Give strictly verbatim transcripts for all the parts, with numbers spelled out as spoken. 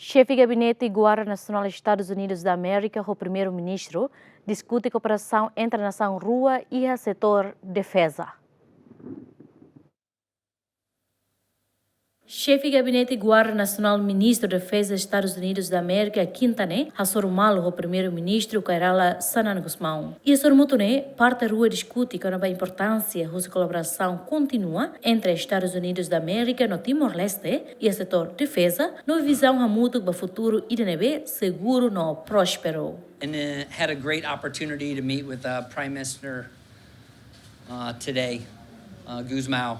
Xefe Gabinete Guarda Nasionál Estadus Unidus da Amérika ho Primeiru-Ministru diskute kooperasaun entre nasaun rua iha setór defeza. Xefe Gabinete Guarda Nasionál Ministru Defeza Estadus Unidus da Amérika, Kinta ne'e, hasoru malu ho Primeiru-Ministru Kay Rala Xanana Gusmão. Iha sorumutu ne'e, parte rua diskute kona-ba importánsia husi kolaborasaun kontínua entre Estadus Unidus da Amérika no Timor-Leste iha setór defeza, no vizaun hamutuk ba futuru ida ne'ebé seguru no prósperu. And uh, had a great opportunity to meet with uh, Prime Minister uh, today, uh, Gusmão,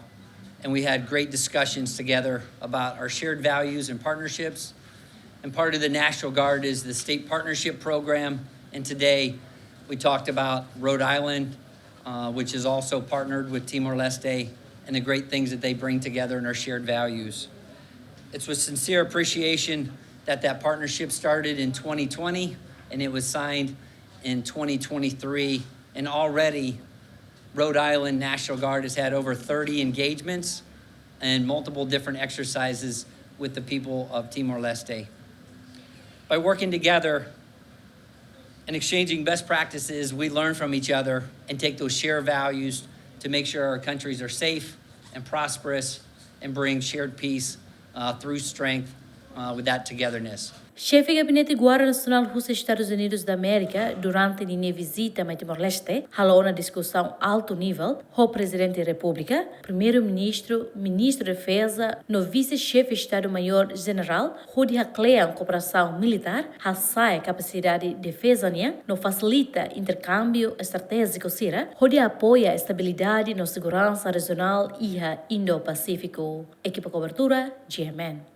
and we had great discussions together about our shared values and partnerships. And part of the National Guard is the State Partnership Program, and today we talked about Rhode Island, uh, which is also partnered with Timor-Leste, and the great things that they bring together and our shared values. It's with sincere appreciation that that partnership started in twenty twenty, and it was signed in twenty twenty-three, and already Rhode Island National Guard has had over thirty engagements and multiple different exercises with the people of Timor-Leste. By working together and exchanging best practices, we learn from each other and take those shared values to make sure our countries are safe and prosperous and bring shared peace uh, through strength uh, with that togetherness. Xefe Gabinete Guarda Nasionál husi Estadus Unidus da Amérika, durante ninia vizita mai Timor-Leste, halo ona diskusaun altu nivel ho Prezidente Repúblika, Primeiru-Ministru, Ministru Defeza, no Vise-Xefe Estadu-Maiór Jenerál, hodi haklean kooperasaun militár, hasa'e kapasidade defeza nian, no fasilita interkámbiu estratéjiku sira, hodi apoia estabilidade no seguransa rejionál iha Indo-Pasífiku. Ekipa kobertura, G M N.